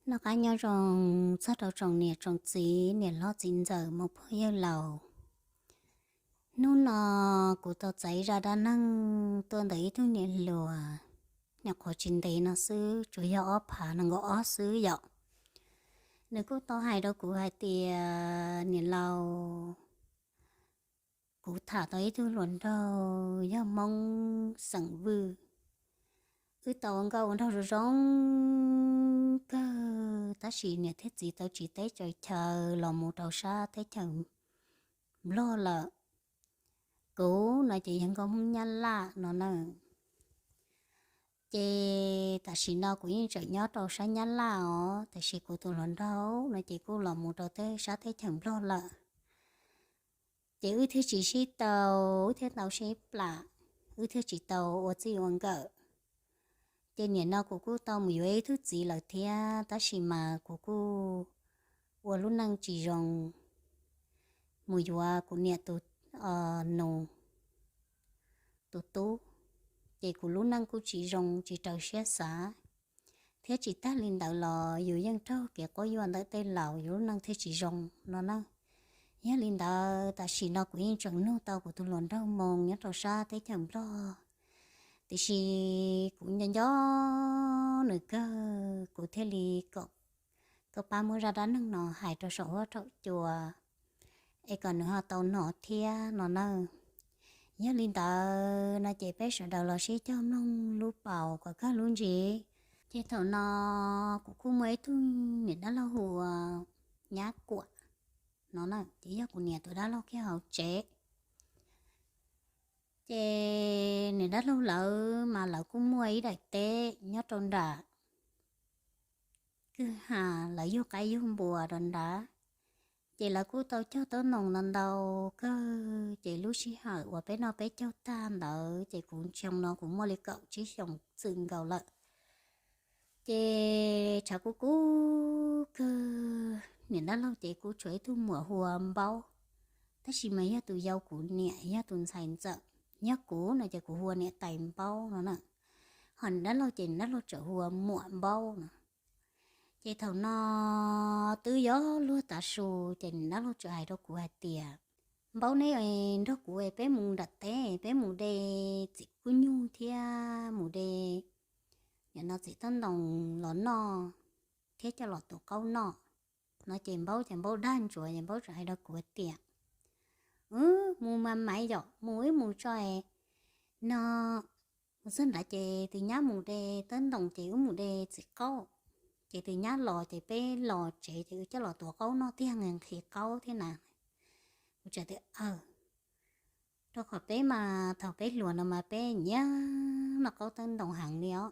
Noj qab nyob zoo txog rau tsoom niam tsoom txiv, niam hlob txiv ntxawm mus phooj ywg laus. Hnub no kuv tau txais zaj dab neeg tuaj ntawm ib tug niam hluas, nyuam qhuav tsis ntev no xwb, tsuas yog ob phav nees nkaum ob xwb yom. Nws kuj tau hais rau kuv hais tias, niam laus, kuv tham tau ib tug hluas nraug yog Hmoob xeem Vwj. Wb tau ua nkauj ua nraug zoo zoo kawg, tab sis niam thiab txiv tau tsiv teb tsaws chaw los mus rau sab teb chaws Nplog lawm. Kuv no ces yog nkauj Hmoob Nyab Laj no na. Ces tam sim no kuv yeej tseem nyob rau sab Nyab Laj os, tab sis kuv tus hluas nraug no ces kuj los mus rau sab teb chaws Nplog lawm. Ces wb thiaj tsis sib tau, wb thiaj tau sib plam, wb thiaj tsis tau ua txij ua nkawm. Ces niam no kuv kuj tau mus yuav ib tug txiv lawm thiab, tab sis mas kuv kuj ua lub neej tsis zoo, mus yuav kuv niam tus nus tus tub, ces kuv lub neej kuj tsis zoo, tsis raws siab xav. Thiab tsis tag li ntawd los yus yeej raug kev quab yuam ntawm tej laus, yus lub neej thiaj tsis zoo no na. Yog li ntawd tam sim no kuv yeej tseem nug tau kuv tus hluas nraug moo nyob rau sab teb chaws Nplog, tiam sis kuv nco nco nws kawg, kuv thiaj li kom koj pab muab zaj dab neeg no hais rau saum huab saum cua es kom nws ho tau hnov thiab no na. Yog li ntawd no ces peb sawv daws los sib cog mloog lub paus kom kawg lub ntsis. Ces thaum no kuv kuj muaj ib tug niam dab laug hu ua Nyab Kuam no na, ces yog kuv niam tus dab laug kiag hauv tsev. Ces niam dab laug lawv mas lawv kuj muaj ib daim teb nyob rau nram kwj ha, lawv yug qaib yug npua rau nrad. Ces lawv kuj tau cog teeb ntoo ntau ntau kawg, ces lub sij hawm uas peb noj peb caug tag ntawd ces kuv xyoo no kuv muaj li kaum tsib xyoos txwm nkaus lawm. Ces tshav kuj kub kawg, niam dab laug ces kuj tshuav ib tug muam hu ua Npaub, tab sis mas yog tus yau kuv niam, yog tus ntxhais ntxawm. Yog kuv no ces kuv hu ua niam tais Npaub no na, ho niam dab laug ces niam dab laug txawm hu ua muam Npaub no. Ces thaum no twb yuav luag tav su, ces niam dab laug txawm hais rau kuv hais tias, Npaub, neb nrog kuv peb mus nram teb, peb mus de txiv kub nyuj thiab mus de nim no txiv teeb ntoo los noj thiab coj los tuav qaub noj no. Ces Npaub ces Npaub dag ntsuav, ces Npaub txawm hais rau kuv tias, Mus mas maiv yom, mus wb mus tso no, mus txog nrad ces tus nyab mus de teeb ntoo ces wb mus de txiv qaub, ces tus nyab los ces peb los tsev ces wb coj los tuav qaub noj tiag, nqhis qaub thiab na. Kuv txawm tias, Aw, rau qhov peb mas thaum peb hluas no mas peb nyiam noj qaub teeb ntoo heev li os.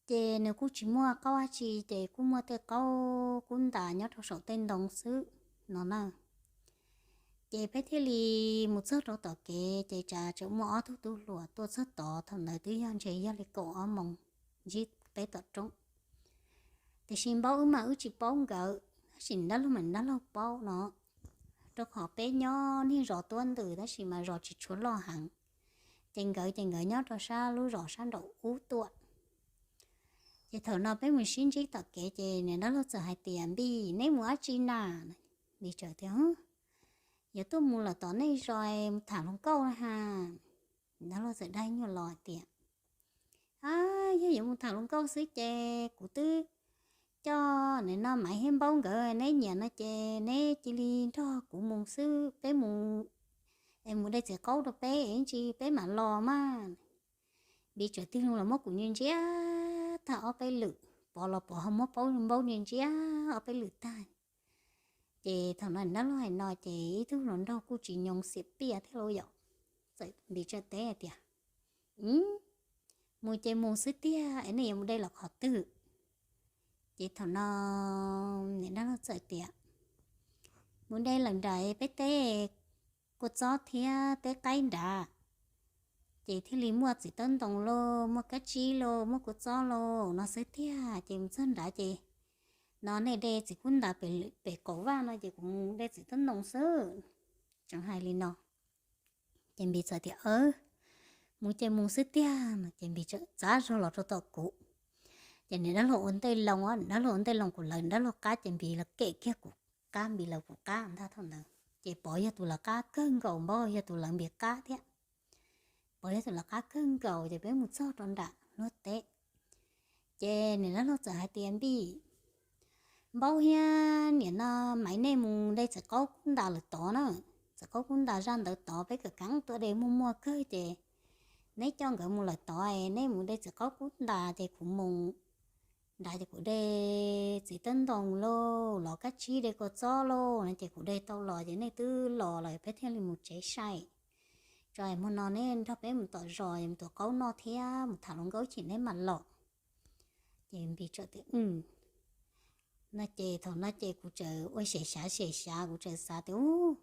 Ces nws kuj tsis muaj qaub dab tsi, ces kuj muaj tej qaub kub ntas nyob rau saum tej ntoo xwb no na. Ces peb thiaj li mus txog rau tom kev, ces tsam tseem muaj ob tug tub hluas tuaj txog tod, thaum ntawd twb yog ntshe yog li kaum ob moos ntsib peb tom roob. Tiam sis Npaub wb mas wb tsis paub nkawd, tab sis niam dab laug mas niam dab laug paub no, rau qhov peb nyob niag zos tuab ntws tab sis mas zos tsis tshua loj heev. Ces nkawd ces nkawd nyob rau sab lub zos sab nraum ub tuaj. Ces thaum no peb mus sib ntsib tom kev ces niam dab laug txawm hais tias, Npis, neb mus dab tsi na? Npis txawm tias, Yuav tuaj mus lawm tom nej zos mus tham hluas nkauj na ha. Niam dab laug txawm dag nyuag los hais tias, A, yog yuav mus tham hluas nkauj xwb ces kuv twb coj nim no Maiv thiab Npaub nkawd, neb nyiam no ces neb cia li nrog kuv mus xwb, peb mus es mus de txiv qaub rau peb es ib ntsis peb mam los mas. Npis txawm tig los muab kuv ntsia ntsia tag ob peb lwm, Pov los Pov ho muab Npaub ntsia ntsia ob peb lwm tag. Ces thaum no niam dab laug hais no ces ib tug hluas nraug kuj tsis nyoo xiam piaj thiab lauj yom. Txawm Npis txawm teb hais tias, Mus ces mus xwb tiag es nej yuav mus de lawm qhov twg? Ces thaum no niam dab laug txawm tias, Mus de lawm nram peb teb kua txob thiab teb qaib nrad, ces thiaj li muaj txiv teeb ntoo lauj, muaj kab tsib lauj, muaj kua txob lauj no xwb tiag. Ces mus txog nrad ces no nej de txiv kub ntas pem qaum vaj no ces kuv mus de txiv teeb ntoo xwb. Tseem hais li no, ces Npis txawm tias, Mus ces mus xwb tiag no. Ces Npis txawm txav zog los rau tom kuv, Ces niam dab laug ua ntej loo, niam dab laug ua ntej loo kuv lawv, niam dab laug qab ces Npis los kem kiag kuv qab, Npis lawv kuv qab ntag thaum ntawd. Ces Pov yog tus lawv qab kawg nkaus, Npaub yog tus lawv Npis qab thiab. Pov yog tus lawv qab kawg nkaus ces peb mus txog rau nram luag teb. Ces niam dab laug txawm hais tias, Npis, Npaub thiab niam no, Maiv, nej mus de txiv qaub kub ntas lawm tod na. Txiv qaub kub ntas zaj ntawd tod peb kawm keeb tuaj de muaj muaj kawg ces neb coj nkawd mus lawm tod, neb mus de txiv qaub kub ntas ces kuv mus nrad ces kuv de txiv tawb ntoo lauj, los kab tsib de kua txob lauj no ces kuv de tau los ces nej twb los lawm peb thiaj li mus tsev sai. Tso hmo no neb nrog peb mus tom zos mus tuav qaub noj thiab mus tham hluas nkauj chim neb mam los. Ces Npis txawm tias, No ces thaum no ces kuv txawm ua xyem xyav xyem xyav, kuv txawm xav tias, Ub,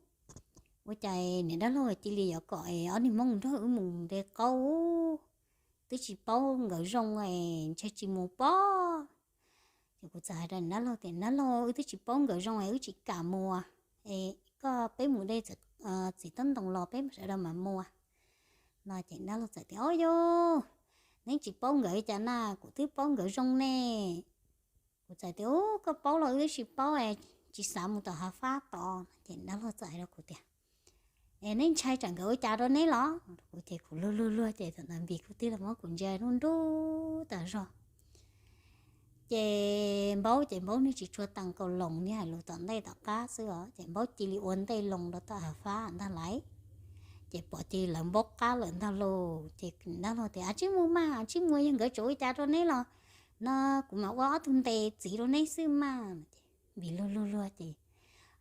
ua cas niam dab laug cia li yuav kom ob niag Hmoob nrog wb mus de qaub, twb tsis paub nkawd zoo, ntshe tsis mus pob. Ces kuv txawm hais rau niam dab laug tias, Dab laug, wb twb tsis paub nkawd zoo es wb tsis kam mus, es koj, peb mus de txiv tawb ntoo los peb mam sawv daws mam mus. No ces dab laug txawm tias, Ob yog, neb tsis paub nkawd cas na, kuv twb paub nkawd zoo ne. Kuv txawm tias, Ub, koj paub los wb twb tsis paub, tsis xav mus tom hav fab tod. Ces dab laug txawm hais rau kuv tias, Es neb ntshai tsam nkawd ua cas rau neb los? Kuv ces kuv luag luag luag ces thaum ntawd Npis kuj tig los muab kuv ntsia nruj nruj tas zog. Ces Npaub ces Npaub niag tsis tshua tees kaus loos, niag hais lus tom ntej tom qab xwb os, ces Npaub cia li ua ntej loo rau tom hav fab ntag lauj. Ces Pov cia li lawv Npaub qab lawm ntag lauj. Ces dab laug tias, Ab, tsij mus mas, tsij mus, yog nkawd tseem ua cas rau neb los no kuv mam ua ob tug ntes txiv rau neb xwb mas. Ces Npis luag luag luag ces,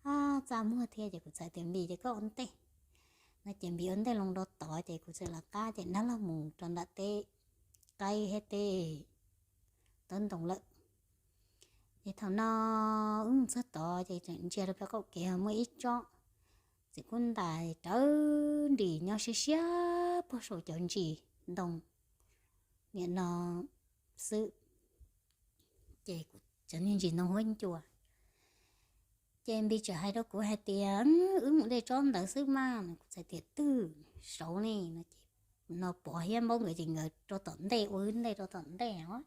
Ab, txaj muag thiab. Ces kuv txawm tias, Npis, ces koj ua ntej. No ces Npis ua ntej loo rau tod ces kuv txawm lawv qab ces dab laug mus rau nram teb qaib thiab teb tawb ntoo lawm. Ces thaum no wb mus txog tod ces tseem ntsia rau pem qaum kev ho muaj ib tsob txiv kub ntas rawv nris nyob siab siab puag saum cov ntsis ntoo niam no xwb. Ces kuv cov niag ntsis ntoo huab ncua. Ces Npis txawm hais rau kuv hais tias, Wb mus de tsob ntawd xwb mas. Kuv txawm tias, Twg, saud ne? No ces no Pov thiab Npaub nkawd ces nkawd rau tom ntej ua wb ntej rau tom ntej os.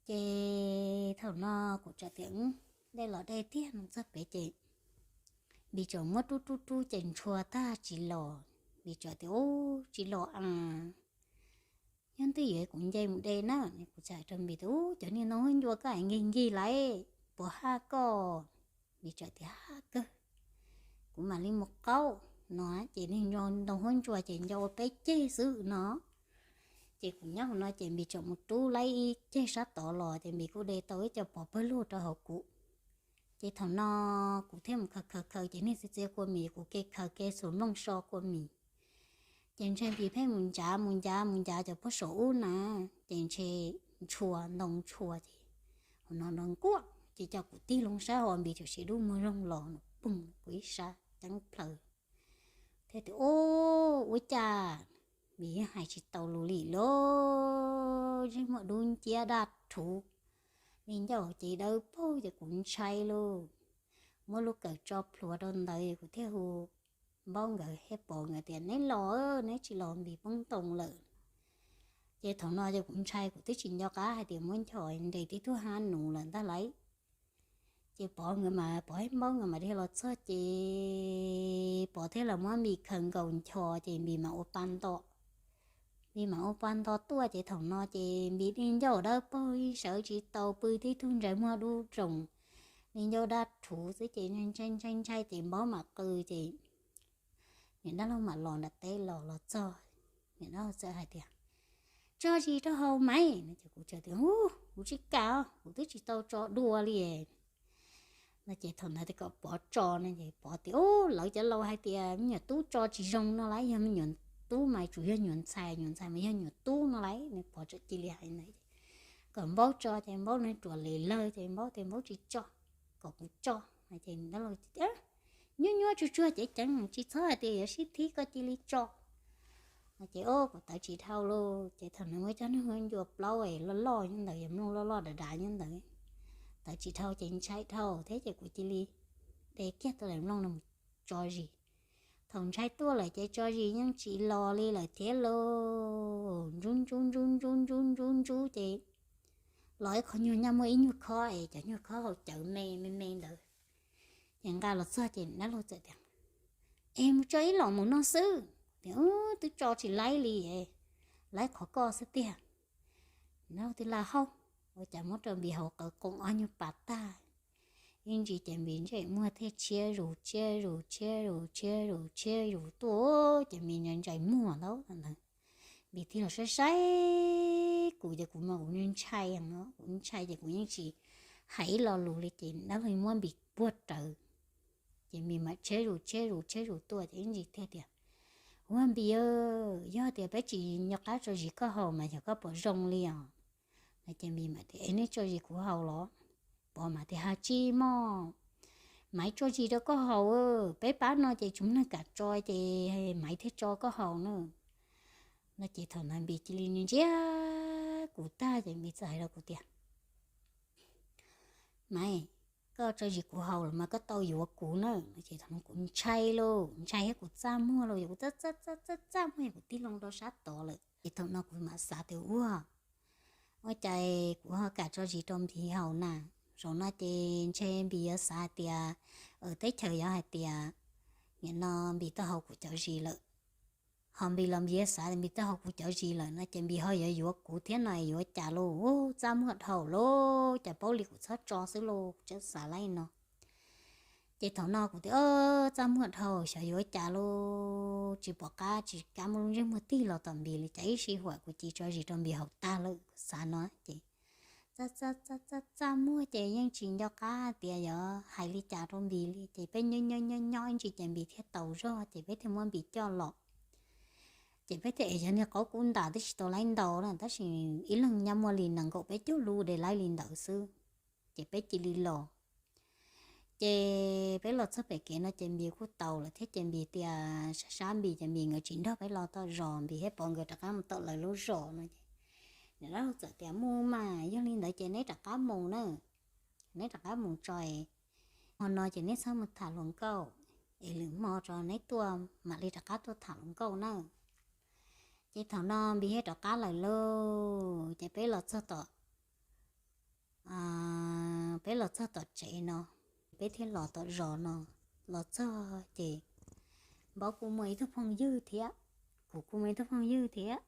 Ces thaum no kuv txawm tias, De los de tiag no. Txog pem ces Npis txawm muab rub rub rub ces ntshua tag tsis los. Npis txawm tias, Ub, tsis los a, nyob twj ywm kuv nce mus de na. Kuv txawm hais rau Npis tias, Ub, cov niag ntoo huab ncua koj es nkig nkig lauj, puas haj koj? Npis txawm tias, Haj kawg, kuv mam li mus qaub no. Ces niag ntoo huab ncua ces nco ua peb ceg xwb no. Ces kuv nyob hauv no ces Npis txawm mus rub laib ib ceg sab tod los ces Npis kuj de tau ib co pov pawg lug rau hauv kuv. Ces thaum no kuv thiaj mus khaws khaws khaws ces niag txiv txiav kua mis, kuv ke khaws ke xus nplooj so kua mis. Ces ntshe Npis pheej mus ncav mus ncav mus ncav cov puag saum ub na, ces ntshe ntshua ntoo ntshua ces hauv no nrov nkuaj ces cov kuv tig loo saib hauv Npis txawm siv dub muag loog los no poog kuv ib sab ceeb plaws. Thiaj tias, Ub, ua cas Npis yeej hais tsis tau lus li lauj, ntsej muag dub nciab daj rhuv, me ncauj ces dawb paug ces kuv ntshai lauj. Muab lub kawm tso plhuav rau ntawd kuv thiaj hu Npaub nkawd thiab Pov nkawd tias, Neb los, neb tsis los Npis poob ntoo lawm. Ces thaum no ces kuv ntshai kuv twb tsis nco qab hais tias muab nchos nres tib tug hab nus lawm ntag lauj. Ces Pov nkawd mas, Pov thiab Npaub nkawd mas dhia los txog ces Pov thiaj los muab Npis khaws nkaus nchos ces Npis mam ua pa nto. Npis mam ua pa nto tuaj ces thaum no ces Npis di ncauj dawb paug sawv tsis tau, pw tib tug ntsej muag dub roos, di ncauj daj rhuv xwb ces ntshai ntshai ntshai ces Npaub mam qw ces niam dab laug mam los nram teb los, los txog niam dab laug txawm hais tias, Tso zis rau haus mas. No ces kuv txawm tias, Ub, kuv tsis kam, kuv twb tsis tau tso dua li. No ces thaum ntawd kom Pov tso no ces Pov tias, Ub, lawv cov laus hais tias me nyuam tub tso tsis zoo no lauj, yog me nyuam tub mas tsuas yog nyuam ntxhais, nyuam ntxhais mas yog nyuam tub no lauj. Nws Pov txawm cia li hais ntawd, kom Npaub tso ces Npaub nws ruam li lawg ces Npaub tias Npaub tsis tso, kom kuv tso. Ces dab laug tias, Nyuaj nyuaj tsuag tsuag ceev ceev, tsis txhob hais tias yuav sib thib, koj cia li tso. No ces, o, kuv tawv tsis dhau lauj. Ces thaum nws muab cov niag huab ncua plaub es loj loj nyob ntawd, yog mloog loj loj dav dav nyob ntawd, tawv tsis dhau ces ntshai dhau thiab ces kuv cia li de kiag tus daim nplooj no mus tso zis. Thaum ntshai tuaj lawm ces tso zis yeej tsis los li lawm thiab lauj. Ntsub ntsub ntsub ntsub ntsub ntsub ntsub ces los ib qho nyuag nyob muaj ib nyuag khob es cov nyuag khob hau cawv me me me ntawd. Ces nqa los txog ces dab laug txawm tias, Es mus tso ib los mus noj xwb. Tias, Twb tso tsis laib li, laib qhov koj xwb tiag. Dab laug tias, Lam hau, ua cas muab rau Npis haus qawv qoom ob nyuag pas tag. Ib ntsis ces Npis ntsej muag thiaj tshiab zus tshiab zus tshiab zus tshiab zus tshiab zus tuaj, ces Npis ntsais muag ntau ntawd. Npis thiaj los saib saib kuv ces kuv mas kuv ntshai no, kuv ntshai ces kuv yeej tsis hais ib lo lus li ces dab laug muab Npis puag rawv. Ces Npis mam tshiab zus tshiab zus tshiab zus tuaj ces ib ntsis thiaj tias, Ua Npis, yog tias peb tsis nco qab tso zis koj haus mas yog koj puas zoo li os? No ces Npis mam tias, Es neb tso zis kuv haus los? Pov mam tias, Hais tsis mog, Maiv tso zis rau koj haus, peb pab no ces tsis muaj neeg kam tso ces Maiv thiaj tso koj haus na. No ces thaum ntawd Npis cia li ntsia kuv tag ces Npis txawm hais rau kuv tias, Maiv, koj tso zis kuv haus los mas koj tau yuav kuv na. No ces thaum no kuv ntshai lauj, ntshai thiab kuv txaj muag lauj, yog kuv txaj txaj txaj txaj muag yog kuv tig loo rau sab tod lawm. Ces thaum no kuv mam xav tias, Ua, ua cas kuv ho kam tso zis rau Npis haus na? Zaum no ces ntshe Npis yuav xav hais tias teb chaws yuav hais tias nim no Npis tau haus kuv cov zis lawm. Ho Npis los Npis yuav xav tias Npis tau haus kuv cov zis lawm no ces Npis ho yuav yuav kuv thiab no yuav cas lauj? Ub, txaj muag dhau lauj, cas paub li kuv txhob tso xwb lauj, kuv tseem xav li no. Ces thaum no kuv tias, Txaj muag dhau, xyov yuav cas lauj, tsis pom qab tsis kam muaj lub ntsej muag tig los tom Npis li, cas ib sij huam kuv cia tso zis rau Npis haus tag lawm, kuv xav no ces txaj txaj txaj txaj muag ces yeej tsis nco qab tias yuav hais li cas rau Npis li, ces peb nyob nyob nyob nyob ib ntsis ces Npis thiaj tau zog ces peb thiaj muab Npis coj los. Ces peb thiaj es cov niag qaub kub ntas twb tsis tau laib ntau na, tab sis ib leeg nyob muaj li nees nkaum peb caug lub de laib li ntawd xwb, ces peb cia li los. Ces peb los txog pem kev no ces Npis kuj tau lawm thiab ces Npis tias sab sab Npis ces Npis nkawd tsis nrog peb los tom zos, Npis thiab Pov nkawd rov qab mus tom lawv lub zos no ces niam dab laug txawm tias, Mus mas, yog li ntawd ces neb rov qab mus na, neb rov qab mus tso, hmo no ces neb txhob mus tham hluas nkauj, es lwm hmo tso neb tuaj mam li rov qab tuaj tham hluas nkauj na. Ces thaum no Npis thiaj rov qab lawm lauj, ces peb los txog tom peb los txog tom tsev no, peb thiaj los tom zos no. Los txog ces Npaub kuj muaj ib tug phooj ywg thiab, kuv kuj muaj ib tug phooj ywg thiab.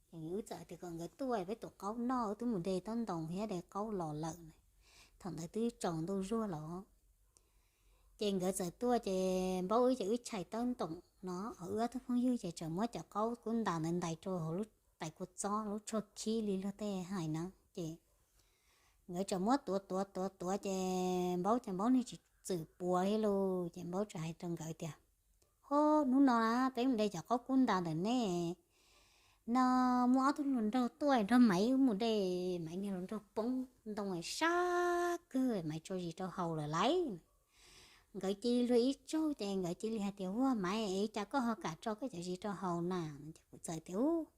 Ces wb txawm tias kom nkawd tuaj peb tus qaub noj, wb twb mus de taub ntoo thiab de qaub los lawm na. Thaum ntawd twb tsaus ntuj zuag los, ces nkawd txawm tuaj ces Npaub wb ces wb tshais taub ntoo no, ho wb ob tug phooj ywg ces tseem muab cov qaub kub ntas ntawd ntais rau hauv lub tais kua txob lub tshuaj khib li luag tej hais na. Ces nkawd tseem muab tuav tuav tuav tuav ces Npaub ces Npaub niag tsis txwm puav li lauj, ces Npaub tseem hais rau nkawd tias, Ho, hnub no na peb mus de cov qaub kub ntas ntawm neb no, muaj ob tug hluas nraug tuaj nrog Maiv mus de, Maiv niag hluas nraug poob ntoo sab kawg, Maiv tso zis rau haus lawm lauj. Nkawd cia li luag ib tsaug ces nkawd cia li hais tias, Ua Maiv, es cas koj ho kam tso koj cov zis rau haus na? Ces kuv txawm tias,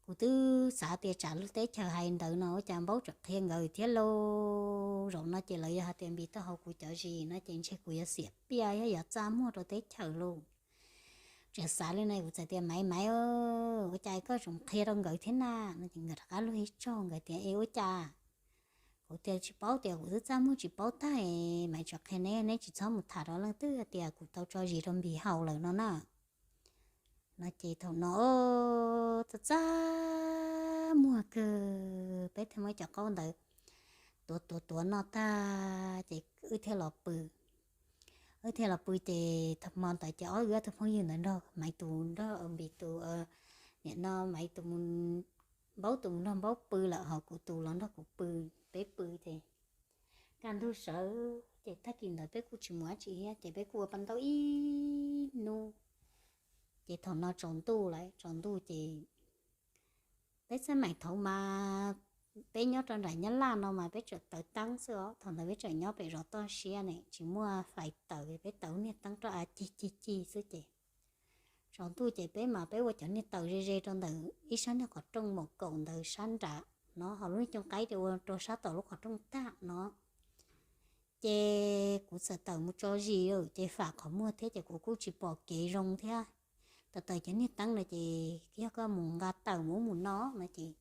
Kuv twb xav tias tsam lub teb chaws hais ntawd no ua cas Npaub tseem qhia nkawd thiab lauj. Zaum no ces lawv yog hais tias Npis tau haus kuv cov zis no ces ntshe kuv yuav xiam piaj thiab yuav txaj muag rau teb chaws lauj. Tseem xav li no kuv txawm tias, Maiv, Maiv, ua cas koj tseem qhia rau nkawd thiab na? No ces nkawd rov qab luag ib tsaug, nkawd tias, Es ua cas? Kuv tias tsis paub, tias kuv twb txaj muag tsis paub tag, Maiv tseem qhia neb, neb tsis txhob mus tham rau leej twg tias kuv tau tso zis rau Npis haus lawm no na. No ces thaum no txaj txaj muag kawg, peb thiaj muab cov qaub ntawd tuav tuav tuav noj tag ces wb thiaj los pw. Wb thiaj los pw ces thaum hmo ntawd ces ob wb ob tug phooj ywg ntawd nrog Maiv tus nrog Npis tus, nim no Maiv tus, Npaub tus mus nrog Npaub pw lawm, ho kuv tus los nrog kuv pw. Peb pw ces kaj ntug sawv ces tag kis ntawd peb kuj tsis mus dab tsi thiab ces peb kuj ua pa ntaub ib hnub. Ces thaum no tsaus ntuj lawm, tsaus ntuj ces peb txheej maim thaum mas peb nyob rau nram Nyab Laj no mas peb tseem tawv teeb xwb os. Thaum ntawd peb tseem nyob pem zos toj siab ne, tsis muaj fais taws, peb tawv niag teeb roj av cig cig cig xwb ces tsaus ntuj ces peb mas peb ua cov niag taws ze ze rau ntawm ib sab niag qhov rooj maum kaum ntawd sab nrad no, ho lub niag cooj qaib ces ua rau sab tom lub qhov rooj tag no. Ces kuv txawm tawm mus tso zis ces fam qhov muag thiab ces kuv kuj tsis pom kev zoo thiab. Tawm tawm cov niag teeb no ces yog koj mus nqa taws mus ub mus no no ces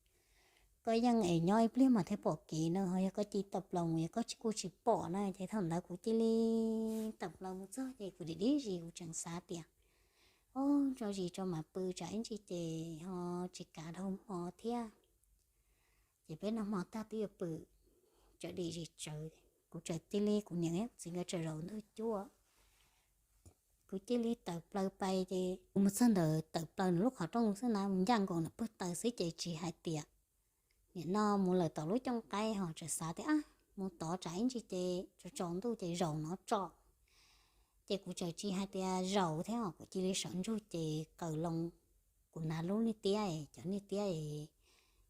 koj yeej es nyob ib pliag mas thiaj pom kev no, ho yog koj cia li tawm plaws mus es koj tsis kuj tsis pom na. Ces thaum ntawd kuv cia li tawm plaws mus txog ces kuv dim dib zis kuv tseem xav tias, o, tso zis tso mam pw tsam ib ntsis ces ho tsis kav dhau hmo thiab. Ces peb noj hmo tag twb yuav pw, txawm dim zis tsawv, kuv txawm cia li, kuv niam txiv nkawd txawm zaum ntug cuaj, kuv cia li tawm plaws pais ces kuv mus txog ntawm tawm plaws nws lub qhov rooj xwb na, mus ncaj nkaus nws pag taw xwb ces tsis hais tias nim no mus lawm tom lub cooj qaib ho txawm xav tias, a, mus tod tsam ib ntsis ces tsaus ntuj ces zaum no tso. Ces kuv txawm tsis hais tias zaum thiab os, kuv cia li sawv ntsug ces qaws loo, kuv hnav lub niag tiab, cov niag tiab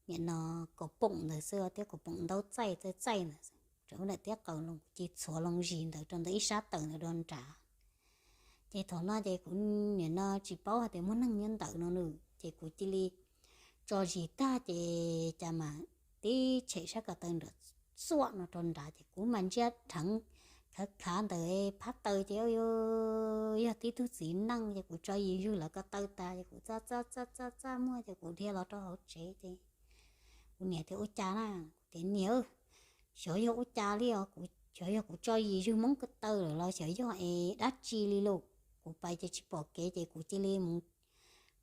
nim no kaus poom ntawd xwb thiab kaus poom ntaub txaij txaij txaij ntawd, rau daim tiab qaws loo kuv cia li txhuav loo zis ntawd rau ntawm ib sab taws ntawd rau nrad. Ces thaum no ces kuv nim no tsis paub hais tias muaj neeg nyob ntawd no nws ces kuv cia li tso zis tag ces cas mas tib tshem sab ko taw nram xuam no rau nrad ces kuv mas ntsia dheev khav khav ntawm phab taw ces yog tib tug txiv neej ces kuv tso zis zwg lawv ko taw tas ces kuv txaj txaj txaj txaj muag ces kuv dhia los rau hauv tsev ces kuv niam tias ua cas na, kuv tias niam, xyov yog ua cas li os, kuv xyov yog kuv tso zis zwg hmoob ko taw lawm los xyov yog es dab tsi li lauj. Kuv pais ces tsis pom kev ces kuv cia li mus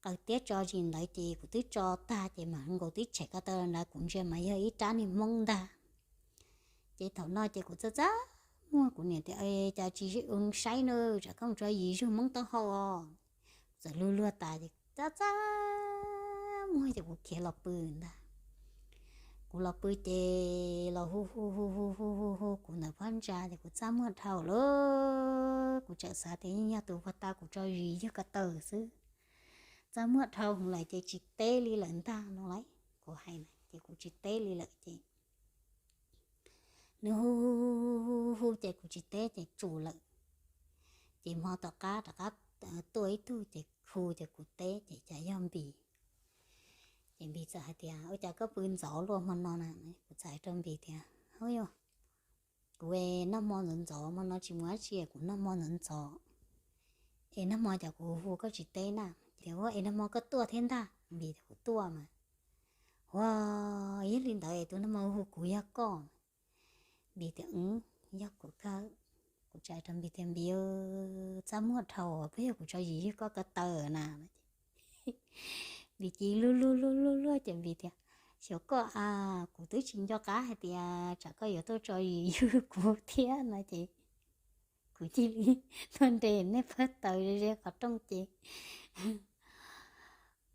qaws tiab tso zis ntawd ces kuv twb tso tag ces mam nkaus tib tshem ko taw nrad kuv ntsia mas yog ib rab niag hmoob ntag. Ces thaum no ces kuv txaj txaj muag kuv niam tias cas tsis saib na, tsam koj mus tso zis zwg hmoob taub hau os. Kuv txawm luag luag tas ces txaj txaj muag ces kuv khiav los pw ntag. Kuv los pw ces los hu hu hu hu hu hu hu kuv ntawm phab ntsa ces kuv txaj muag dhau lawm, kuv txawm xav tias yeej yog tus puag ta kuv tso zis ywg ko taw xwb. Txaj muag dhau hwv lawm ces tsis teb li lawm ntag no lauj, kuv hais na ces kuv tsis teb li lawm ces nws hu hu hu ces kuv tsis teb ces tsum lawm. Ces hmo tom qab rov qab tuaj ib tug ces hu ces kuv teb ces cas yog Npis. Ces Npis txawm hais tias ua cas koj pw ntxov luaj hmo no na? Kuv txawm hais rau Npis tias, hauj yog kuv noj hmo ntxov ntxov hmo no tsis mus dab tsi kuv noj hmo ntxov ntxov es nag hmo cas kuv hu koj tsis teb na. Tias ua es nag hmo koj tuaj thiab ntag? Npis tias kuv tuaj mas. Ua, yog li ntawd es tus nag hmo hu kuv yog koj? Npis tias yog kuv kawg. Kuv txawm hais rau Npis tias Npis, txaj muag dhau puas yog kuv tso zis ywg koj ko taw na? Npis cia li luag luag luag luag luag ces Npis tias xyov koj a, kuv twb tsis nco qab hais tias tsam koj yuav tuaj tso zis ywg kuv thiab no ces kuv cia li tuaj nres nej phab taws ze qhov rooj ces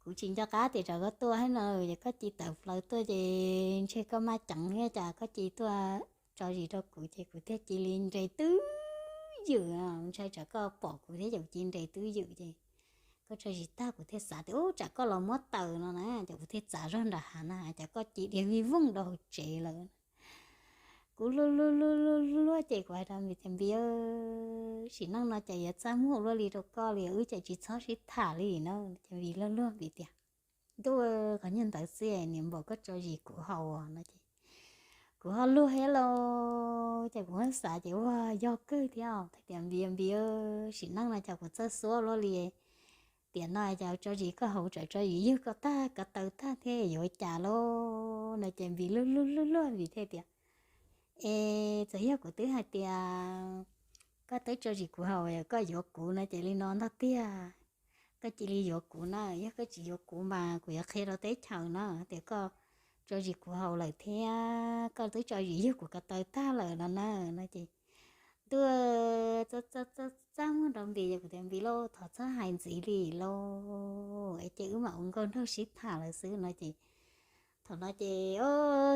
kuv tsis nco qab tias tsam koj tuaj thiab no ces koj cia li tawm plaws tuaj ces ntshe koj maj ceev thiab cas koj cia li tuaj tso zis rau kuv ces kuv thiaj cia li nres twb ywm, ntshai tsam koj pom kuv thiab ces kuv cia li nres twb ywm ces koj tso zis tag kuv thiaj xav tias ub tsam koj los muab taws no na ces kuv thiaj txav zog nram hav na ces koj cia li dhia vij vooj rau hauv tsev lawm. Kuv luag luag luag luag luag ces kuv hais rau Npis tias Npis, sim neej no ces yuav txaj muag luaj li rau koj li wb ces tsis txhob sib tham li na. Ces Npis luag luag Npis tias ntuj, qhov nyuag ntawd xwb niam npaum koj tso zis kuv haus no ces kuv ho luag thiab lauj ces kuv ho xav ces ua yog kawg thiab hais tias Npis Npis, sim neej no ces kuv txawj xuab luaj li tiam no ces tso zis koj haus tsam tso zis ywg koj tag ko taw tag thiab yuav cas lauj no ces Npis luag luag luag luag Npis thiaj tias es txawm yog kuv twb hais tias koj twb tso zis kuv haus koj yuav kuv no ces li no ntag tiag. Koj cia li yuav kuv na, yog koj tsis yuav kuv mas kuv yuav qhia rau teb chaws na tias koj tso zis kuv haus lawm thiab koj twb tso zis ywg kuv ko taw tag lawm no na no ces ntuj, txaj muag rau Npis ces kuv tias Npis lauj, thov txhob hais ntxiv li lauj, es ces wb mam ua nkauj nraug sib tham lawm xwb no ces thaum no ces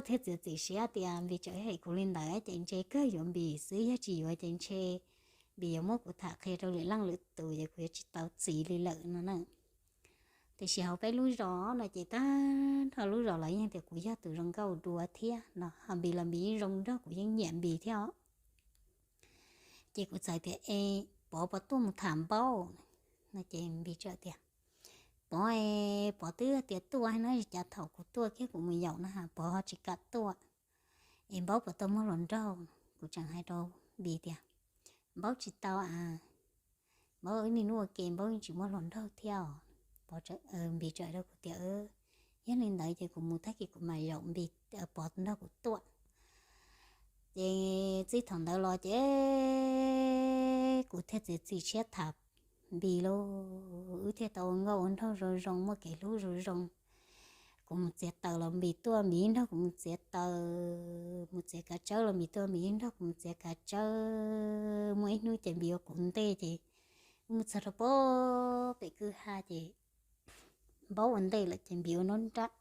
thiaj txiav txim siab tias Npis tseem hais kuv li ntawd ces ntshe kawg yuav Npis xwb, yog tsis yuav ces ntshe Npis yuav muab kuv tham qhia rau lwm leej lwm tus ces kuv yuav tsis tau txiv li lawm no na. Tiam sis hauv peb lub zos no ces tag nrho lub zos los yeej tias kuv yog tus zoo nkauj dua thiab no, ho Npis los Npis yeej zoo nraug kuv yeej nyiam Npis thiab os. Ces kuv txawm tias es Pov puas tuaj mus tham Npaub no ces Npis txawm tias Pov, Pov twb tias tuaj no cas thaum kuv tuaj kiag kuv mus yaum no Pov ho tsis kam tuaj. Es Npaub puas tau muaj hluas nraug? Kuv tseem hais rau Npis tias Npaub tsis tau a, Npaub wb niaj hnub ua ke Npaub yeej tsis muaj hluas nraug thiab os. Npis txawm hais rau kuv tias Yog li ntawd ces kuv mus tag kis kuv mam yaum Npis pov nrog kuv tuaj. Ces txij thaum ntawd los ces kuv thiaj txiav txim siab tham Npis lauj, wb thiaj tau ua nkauj ua nraug zoo zoo, muaj kev hlub zoo zoo. Kuv mus txiav taws los Npis tuaj, Npis nrog kuv mus txiav taws, mus txiav kav tsawb los Npis tuaj, Npis nrog kuv mus txiav kav tsawb. Muaj ib hnub ces Npis ua kuv ntej ces wb mus txog rau pem kwj ha ces Npaub ua ntej lawm ces Npis ua nruab nrab.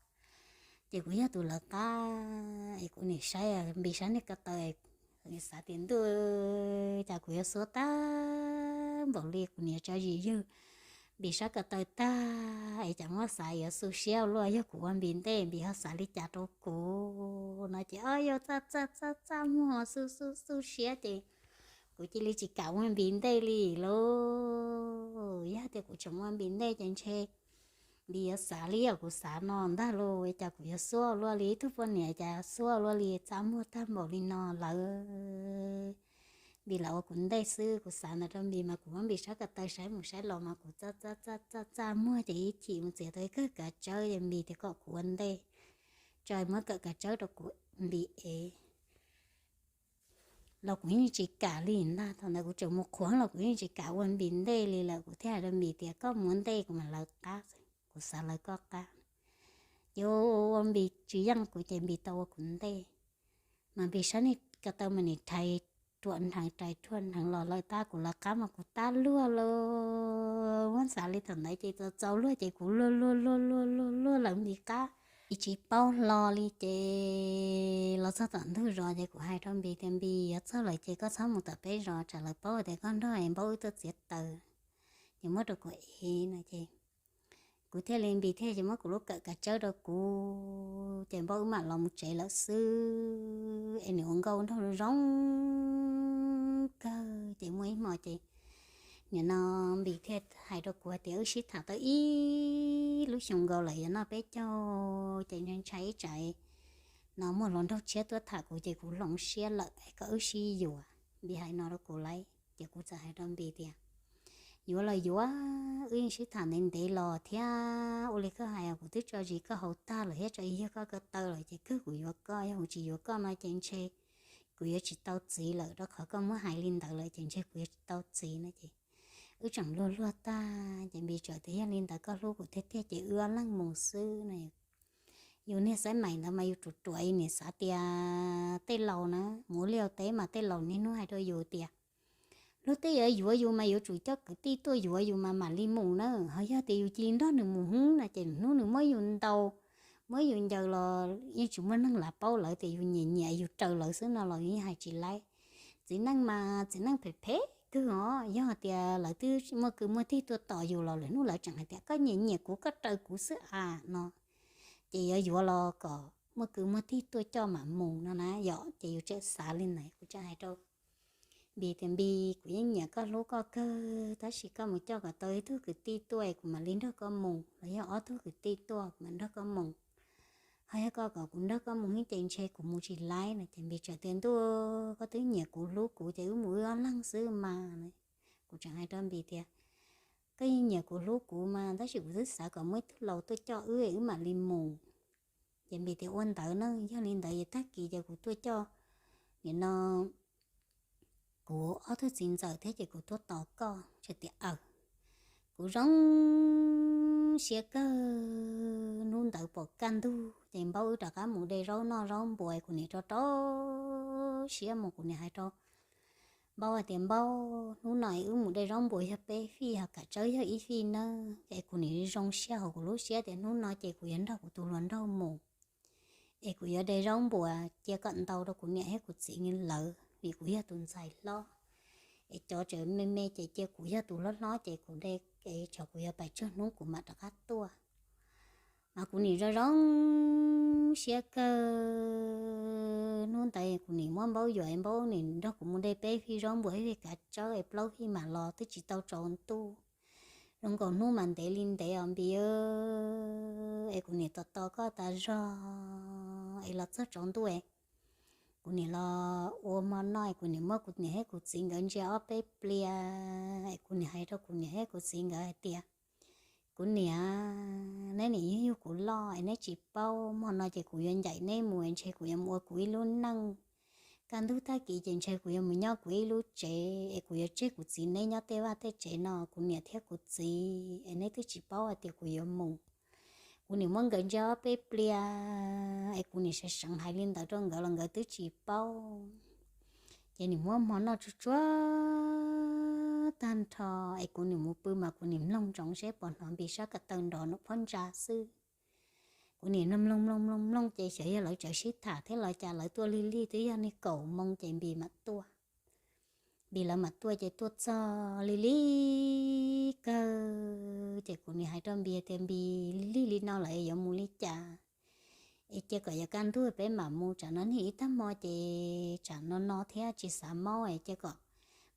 Ces kuv yog tus lawv qab es kuv nim saib Npis sab niag ko taw, xav tias ntuj, cas kuv yuav xuab tag npaum li, kuv nim tso zis ywg Npis sab ko taw tag es cas muab xav yuav xu siab ua luaj, yog kuv ua Npis ntej Npis ho xav li cas rau kuv no ces o yog txaj txaj txaj txaj muag xu xu xu siab ces kuv cia li tsis kam ua Npis ntej li lauj. Yog tias kuv tseem ua Npis ntej ces ntshe Npis yuav xav li yam kuv xav no ntag lauj, cas kuv yuav xuab luaj li ib tug poj niam cas xuab luaj li txaj muag tag npaum li no lawm. Npis lam ua kuv ntej xwb, kuv xav ntawd rau Npis mas kuv muab Npis sab ko taw saib mus saib los mas kuv txaj txaj txaj txaj muag ces ib chim mus txiav tau ib kawm kav tsawb ces Npis tias kom kuv ua ntej, tso muab kawm kav tsawb rau kuv Npis ev los kuv yeej tsis kam li ntag. Thaum ntawd kuv tseem mus qhuav los kuv yeej tsis kam ua Npis ntej li lawm, kuv thiaj hais rau Npis tias koj mus ua ntej kuv mam lawv qab, kuv xav lawv koj qab. Ces ua Npis tsis yeej kuv ces Npis tau ua kuv ntej, mas Npis sab niag ko taw mas nim rhais ruam nrheev rhais ruam nrheev los lawv tab kuv lawv qab mas kuv tab luag lauj. Muab xav li thaum ntawd ces txaus txaus luag ces kuv luag luag luag luag luag luag lawv Npis qab, Npis tsis paub hlo li ces los txog tom ntug zos ces kuv hais rau Npis tias Npis yuav txog lawm ces koj txhob mus tom peb zos tsam lawv paub tias koj nrog Npaub wb tuaj txiav taws, ces muab rau kuv ev no ces kuv thiaj li Npis thiaj ces muab kuv lub kawm kav tsawb rau kuv ces Npaub wb mam los mus tsev lawm xwb es nws ua nkauj nraug zoo kawg ces muaj ib hmo ces nim no Npis thiaj hais rau kuv hais tias wb sib tham tau ib lub xyoo nkaus lawm yuav noj peb caug ces ntshai ntshai ib tsam no muaj hluas nraug tshiab tuaj tham kuv ces kuv hloov siab lawm es kom wb sib yuav. Npis hais no rau kuv lauj ces kuv txawm hais rau Npis tias yuav los yuav, wb yeej sib tham ntev ntev los thiab, ua li koj hais kuv twb tso zis koj hauv tag lawm thiab tso yog koj ko taw lawm ces kawg kuv yuav koj, yog kuv tsis yuav koj no ces ntshe kuv yuav tsis tau txiv lawm, rau qhov koj muab hais li ntawd lawm ces ntshe kuv yuav tsis tau txiv no ces wb tseem luag luag tag ces Npis txawm tias yog li ntawd koj hlub kuv tiag tiag ces wb ob leeg mus xwb no. Yus niag xaib maim ntawd mas yus ruam ruam, yus nim xav tias tej laus na mus ua liaj ua teb mas tej laus niaj hnub hais rau yus tias luag tej yuav yuav yus mas yuav tsum coj kwv tij tuaj yuav yus mas mam li mus na, ho yog tias yus cia li nrog nws mus hub no ces hnub nws muab yus ntaus, muab yus ncaws los yeej tsis muaj neeg lav paub, lawv tias yus nyiam nyiam yus raws lawv xwb no los yus yeej hais tsis laib. Txiv neej mas txiv neej phem phem kawg os, yog tias lawv twb muaj kwv muaj tij tuaj tos yus los lwm hnub lawv tseem hais tias koj nyiam nyiam kuv koj raws kuv xwb a no, ces yuav yuav los kom muaj kwv muaj tij tuaj coj mam mus no na yom, ces yus tseem xav li ntawd. Kuv tseem hais rau Npis tias Npis, kuv yeej nyiam koj hlub koj kawg, tab sis koj mus coj kom tau ib tug kwv tij tuaj kuv mam li nrog koj mus, los yog ob tug kwv tij tuaj kuv mam nrog koj mus, ho yog koj kom kuv nrog koj mus ces ntshe kuv mus tsis laib no ces Npis txawm tias ntuj, koj twb nyiam kuv hlub kuv ces wb mus wb ob leeg xwb mas. Kuv tseem hais rau Npis tias koj yeej nyiam kuv hlub kuv mas, tab sis kuv twb xav kom muaj ib tug laus tuaj coj wb wb mam li mus. Ces Npis tias ua ntawd na, yog li ntawd ces tag kis ces kuv tuaj coj, nim no kuv ob tug txiv ntxawm thiab ces kuv tuaj tos koj. Txawm tias aw. Kuv zoo siab kawg, hnub ntawd pom kaj ntug ces Npaub wb rov qab mus de zaub noj zaub npua, kuv nim rau rau siab mus kuv nim hais rau Npaub hais tias Npaub, hnub no wb mus de zaub npua yog peb fij ho kav tsawb yog ib fij nawb. Ces kuv nim zoo siab hauv kuv lub siab tias hnub no ces kuv yuav nrog kuv tus hluas nraug mus es kuv yuav de zaub npua cia kom ntau rau kuv niam thiab kuv txiv lawv vim kuv yog tus ntxhais hlob. Es cov tseem me me ces cia kuv yog tus hlob hlob ces kuv de, es tsam kuv yuav pais tsawg hnub kuv mam rov qab tuaj. Mas kuv nim zoo zoo siab kawg, hnub ntawd kuv nim muab Npaub yuam, Npaub nim nrog kuv mus de peb fij zaub npua ib fij kav tsawb es plaub fij mam los twb tsis tau tsaus ntuj. Zoo nkaus hnub mas ntev li ntev os Npis, es kuv nim tos tos koj tas zog es los txog tsaus ntuj es kuv nim los ua hmo noj es kuv nim muab kuv niam thiab kuv txiv nkawd ntsia ob peb pliag es kuv nim hais rau kuv niam thiab kuv txiv nkawd hais tias Kuv niam, neb nim yug yug kuv loj es neb tsis paub, hmo no ces kuv yuav ncaim neb mus es ntshe kuv yuav mus ua kuv ib lub neej. Kaj ntug tag kis ces ntshe kuv yuav mus nyob kuv ib lub tsev es kuv yuav tseg kuv txiv neb nyob tej vaj tej tsev no, kuv niam thiab kuv txiv, es neb twb tsis paub hais tias kuv yuav mus. Kuv nim muab nkawd ntsia ob peb pliag es kuv nim sawv seev hais li ntawd rau nkawd los nkawd twb tsis paub. Ces nim muab hmo noj tsuag tsuag tag nrho es kuv nim mus pw mas kuv nim mloog ntsoov seb puas hnov Npis sab ko taw nrov nram phab ntsa xwb. Kuv nim mloog mloog mloog mloog ces xyov yog lawv tseem sib tham thiab los cas lawv tuaj lig lig twb yog niag kaum moo ces Npis mam tuaj. Npis lawv mam tuaj ces tuaj txog lig lig kawg ces kuv nim hais rau Npis tias Npis, lig lig li no lawm yuav mus li cas? Es cia kom yuav kaj ntug peb mam mus, tsam no niag ib tag hmo ces tsam no no thiab tsis xav maub es cia kom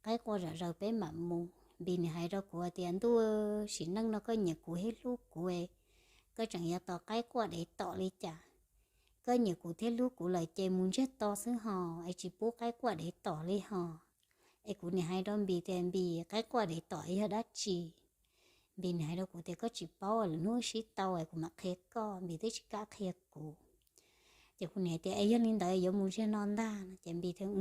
qaib qua zom zaws peb mam mus. Npis nim hais rau kuv tias ntuj, sim neej no koj nyiam kuv thiab hlub kuv, koj tseem yuav tos qaib qua dev tom li cas? Koj nyiam kuv thiab hlub kuv lawm ces mus ntsiag to xwb ho, es tsis pub qaib qua dev tom li ho. Es kuv nim hais rau Npis tias Npis, qaib qua dev tom yog dab tsi? Npis nim hais rau kuv tias koj tsis paub, lwm hnub sib tau es kuv mam qhia koj. Npis twb tsis kam qhia kuv. Ces kuv nim tias es yog li ntawd yuav mus ziag no ntag no ces Npis tias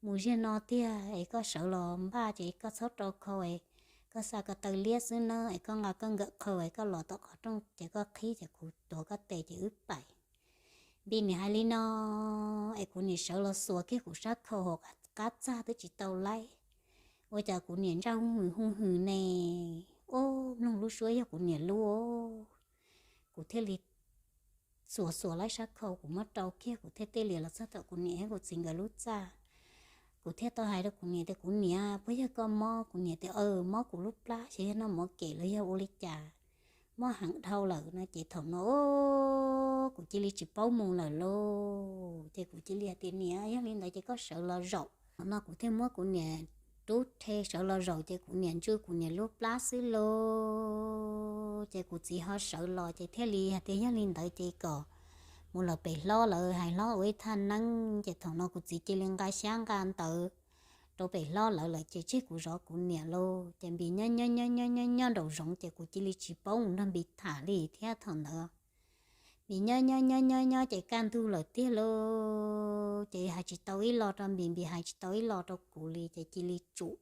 mus ziag no tiag es koj sawv los npaj ces koj txhob rau khau es koj xa ko taw liab xwb na es koj nqa koj nkawm khau es koj los tom qhov rooj ces koj qhib ces kuv tuav koj tes ces wb pais. Npis nim hais li no es kuv nim sawv los xuas kiag kuv sab khau hauv qab txaj twb tsis tau laib. Ua cas kuv niam ntsaj hu hwm hu hwm ne, ub, mloog lub suab yog kuv niam lub. Kuv thiaj li xuas xuas laib sab khau kuv muab rau kiag kuv thiaj tij lias los txog tom kuv niam thiab kuv txiv nkawd lub txaj. Kuv thiaj tau hais rau kuv niam tias kuv niam, puas yog koj mob? Kuv niam tias aw, mob kuv lub plab xyov yog noj mov kem los yog ua li cas, mob heev dhau lawm no ces thaum no kuv cia li tsis paub mus lawm lauj. Ces kuv cia li hais tias niam, yog li ntawd ces koj sawv los zaum. Thaum no kuv thiaj muab kuv niam rub rhe sawv los zaum ces kuv niam ntswj kuv niam lub plab xwb lauj. Ces kuv txiv ho sawv los ces thiaj li hais tias yog li ntawd ces kom mus lawm pem hlob lawv hais hlob ua ib thaj neeb. Ces thaum no kuv txiv cia li nqa xyab nqa ntawv rau pem hlob lawv lawm ces tseg kuv zov kuv niam lauj. Ces Npis nyob nyob nyob nyob nyob nyob nraum zoov ces kuv cia li tsis paub mus nrog Npis tham li thiab thaum ntawd. Npis nyob nyob nyob nyob nyob ces kaj ntug lawm tiag lauj. Ces hais tsis tau ib lo rau Npis, Npis hais tsis tau ib lo rau kuv li ces cia li tsum.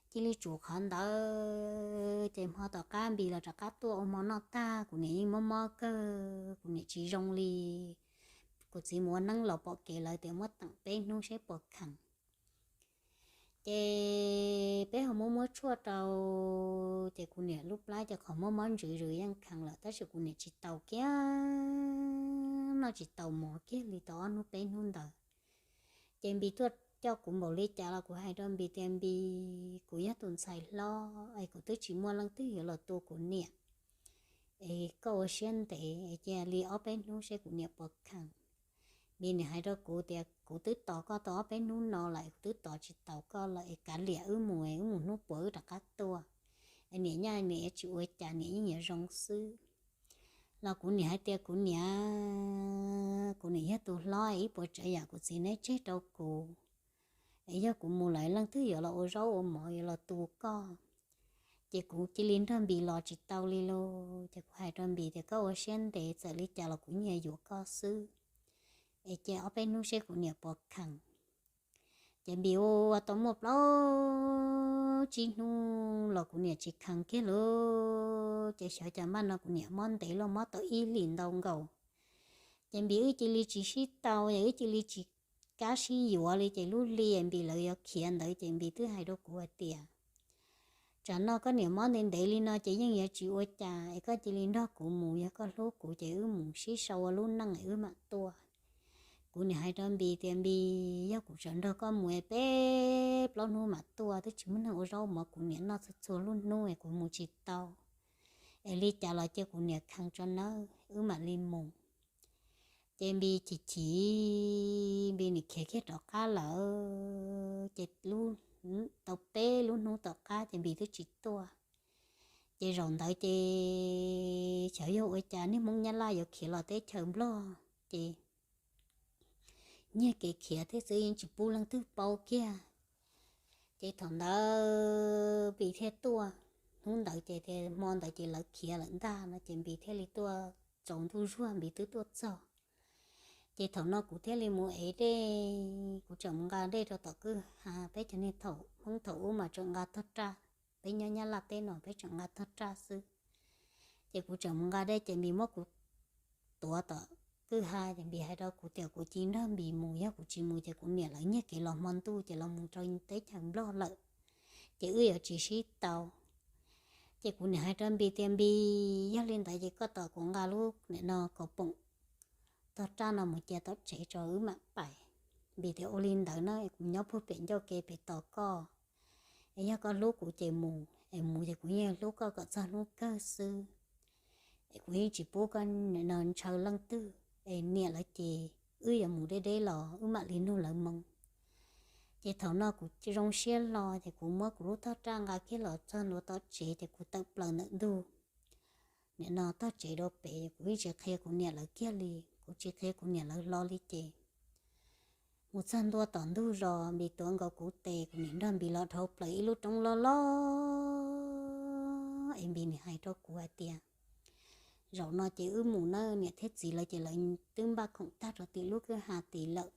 Cia li tsum qhov ntawd ces hmo tom qab Npis los rov qab tuaj ua hmo noj tag, kuv niam yeej mob mob kawg, kuv niam tsis zoo li. Kuv txiv mus ua neeb los pom kev lawv tias muab teem peb hnub seb puas kheev. Ces peb ho muab muab tshuaj rau, ces kuv niam lub plab ces qhov mob mob ntsws zws yeej kheev lawm tab sis kuv niam tsis tau kiag, noj tsis tau mov kiag li tau ob hnub peb hnub ntawd. Ces Npis tuaj coj kuv npaum li cas los kuv hais rau Npis tias Npis, kuv yog tus ntxhais hlob es kuv twb tsis muaj leej twg yuav los tu kuv niam, es koj ua siab ntev es cia li ob peb hnub seb kuv niam puas kheev. Npis nim hais rau kuv tias kuv twb tos koj tau ob peb hnub no lawm, kuv twb tos tsis taus koj lawm es kav liam wb mus, wb mus hnub puas wb rov qab tuaj. Es niam nyob niam yuav tsis ua cas, niam yeej yuav zoo xwb. Los kuv niam hais tias kuv niam, kuv niam yog tus hlob, ib puas tsav yam kuv txiv neb tseg rau kuv. Es yog kuv mus lawm leej twg yuav los ua zaub ua mov yuav los tu koj? Ces kuv cia li nrog Npis los tsis tau li lauj. Ces kuv hais rau Npis tias koj ua siab ntev, txawm li cas los kuv yeej yuav yuav koj xwb. Es cia ob peb hnub seb kuv niam puas kheev. Ces Npis ua tau muaj plaub tsib hnub los kuv niam tsis kheev kiag lauj. Ces xyov cas npaj no kuv niam mob ntev los mob tau ib hlis ntau nkaus. Ces Npis wb cia li tsis sib tau, es wb cia li tsis kam sib yuav li. Ces lub hli Npis lawv yuav khiav ntawd ces Npis twb hais rau kuv hais tias tsam no koj niam mob ntev ntev li no ces yeej yuav tsis ua cas, es koj cia li nrog kuv mus, yog koj hlub kuv ces wb mus sib sau ua lub neej es wb mam tuaj. Kuv niam hais rau Npis tias Npis, yog kuv tseem nrog koj mus es peb plaub hnub mam tuaj, twb tsis muaj neeg ua zaub mov kuv niam noj txhua txhua lub hnub es kuv mus tsis tau. Es li cas los cia kuv niam kheev tso nawb, wb mam li mus. Ces Npis chim chim, Npis nim khiav kiag rov qab lawm. Ces tau peb lub hnub tom qab ces Npis twb tsis tuaj. Ces zaum ntawd ces xyov yog ua cas niag Hmoob Nyab Laj yuav khiav los teb chaws Nplog, ces nyiag kev khiav thiab xwb, yeej tsis pub leej twg paub kiag. Ces thaum ntawd Npis thiaj tuaj. hnub ntawd ces tias hmo ntawd ces lawv khiav lawm ntag no ces Npis thiaj li tuaj tsaus ntuj zuag Npis twb tuaj txog. Ces thaum no kuv thiaj li mus ev dej, kuv tseem mus nqa dej rau tom kwj ha, peb cov niag thaum Hmoob thaum ub mas tseem nqa tog raj, peb nyob Nyab Laj teb no peb tseem nqa tog raj xwb. Ces kuv tseem mus nqa dej ces Npis muab kuv tuav tom kwj ha ces Npis hais rau kuv tias kuv cia nrog Npis mus, yog kuv tsis mus ces kuv niam lawv nyiag kev los hmo ntuj ces los mus rau teb chaws Nplog lawm, ces wb yuav tsis sib tau. Ces kuv niam hais rau Npis tias Npis, yog li ntawd ces koj tos kuv nqa lub nim no kaus poom tog raj no mus cia tom tsev tso wb mam pais. Npis tias ua li ntawd na, kuv nyob puag pem ncauj ke pem tos koj, es yog koj hlub kuv ces mus, es mus ces kuv yeej hlub koj kom txog hnub kawg xwb, es kuv yeej tsis pub koj nim no ntshaw leej twg, es niam lawv ces wb yuav mus deb deb los wb mam li nug lawv moo. Ces thaum no kuv zoo siab hlo ces kuv muab kuv lub tog raj nqa kiag los txog ntua tom tsev ces kuv tawm plaws ntawm ntug nim no tog tsev rau pem, kuv yeej tsis qhia kuv niam lawv kiag li, kuv tsis qhia kuv niam lawv hlo li ces mus txog ntua tom ntug zos Npis tuav nkaus kuv tes, kuv niam nrog Npis los dhau plaws ib lub roob loj loj, es Npis niam hais rau kuv hais tias zaum no ces wb mus nawb, niam thiab txiv lawv ces lawv twb npaj khoom tag rau tim lub kwj ha tid lawm,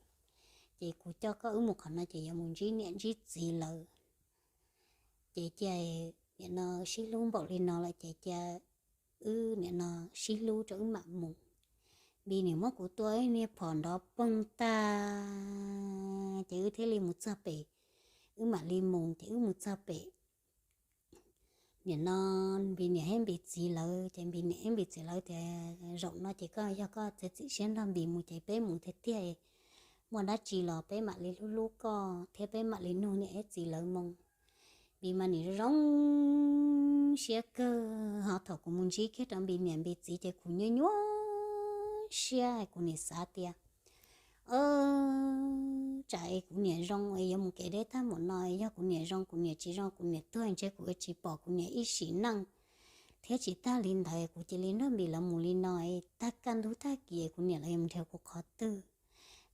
ces kuv coj koj wb mus qhov no ces yuav mus ntsib niam ntsib txiv lawv. Ces cia nim no sib hlub npaum li no lawm ces cia wb nim no sib hlub rau wb mam mus. Npis niam muab kuv tua ib niag phom nrov poog tag, ces wb thiaj li mus txog pem, wb mam li mus ces wb mus txog pem nim no Npis niam thiab Npis txiv lawv, ces Npis niam thiab Npis txiv lawv tias zaum no ces koj yog koj txiav txim siab nrog Npis mus ces peb mus tiag tiag, muaj dab tsi los peb mam li hlub hlub koj thiab peb mam li nug niam thiab txiv lawv moo. Npis mas nim zoo siab kawg, ho thaum kuv mus ntsib kiag rau Npis niam Npis txiv ces kuv nyuaj nyuaj siab, kuv nim xav tias tsam es kuv niam zoo es yuav mus kev deb tag npaum no, yog kuv niam zoo kuv niam tsis zoo kuv niam tuag ntshe kuv yuav tsis pom kuv niam ib sim neej, thiab tsis tag li ntawd kuv cia li nrog Npis lawv mus li no, tag kaj ntug tag kis kuv niam lawv yuav mus nrhiav kuv qhov twg,